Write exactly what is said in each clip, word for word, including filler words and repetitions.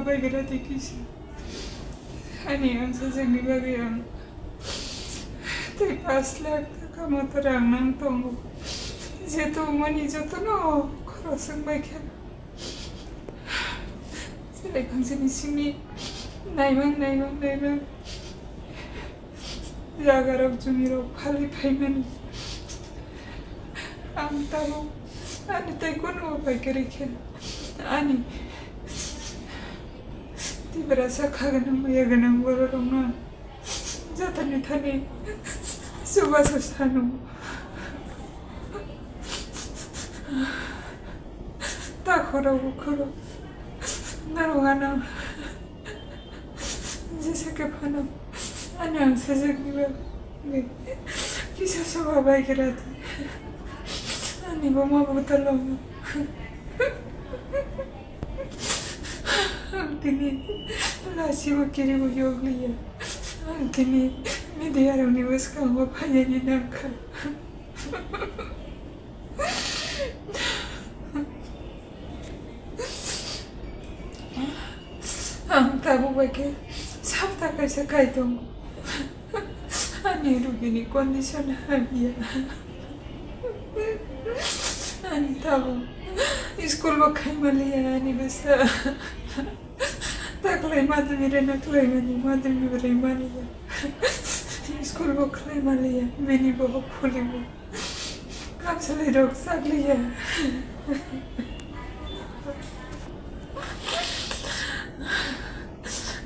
Bai gira tei kisa. Ani ang sajak ni bagwi ang tei pash lakh taka moto rang nang tongo. Jeto mani jotono khorok swng bai khe. Chwrai phangsani simi naimang, naimang, naimang. Jagarok, jumirok phalwi phaimani. Ang tabuk ani tei kunu upai kwrwi khe ani Tiprasa kha gwnang maya gwnang bororokno jotono thani chubachu sano. Takhorok bukhorok norok ano jesa khe phano ani ang sajak ni bagwi kisa soba bai khe radi ani buma butalo. Ang tini lasibo kiribo yokliya. Ang tini media rokni bwskango phainani nangkha. Ang tabuk bai khe sapta kaisa kai tongo. Ani rugini condition hamya. Ani tabuk school bo khaima liya ani bwsa. Taklai madhyamik rwna khlaimani, madhyamik rwimani ya. School bo khlaimani ya, mini bo phuli bo. Kamsalai rok sakliya.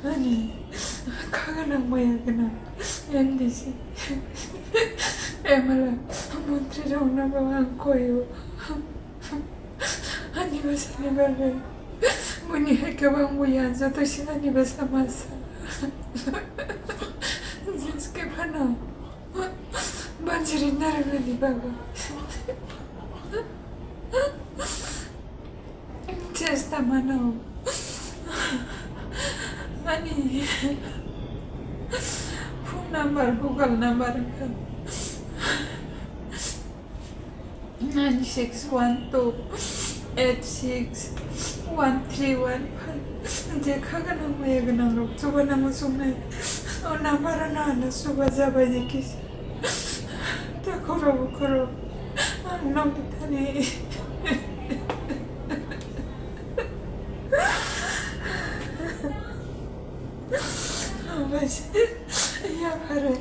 Ani kha gwnang maya gwnang M D C, M L A, montri rokno bo ang koio. Ani bwsani bagwi. Buini hai kwbang buya joto se ani bwsa masa. Jeske phano banjiri narwgani bagwi. Chesta mano. Ani phone number, Google number wngkha. Nine six one two eight six one three one five. Je kha gwnang maya gwnang rok chuba nang muchungnai. O number ano ano chuba jabai je kisa. Ta khoro bukhoro ang nokni thani. Ang bai se ya phare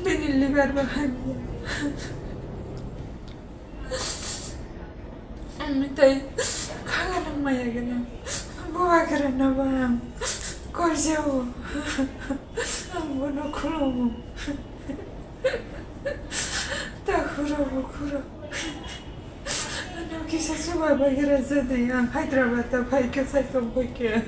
bini liver bo hamya. Ang tei kha gwnang maya gwnang. Bubagra no bo ang koijao. Ang bono khulumo. Ta khuro bo khuro. Ano kisa chuba bagra jodi ang Hyderabad ta phai khe sai tong phai khe.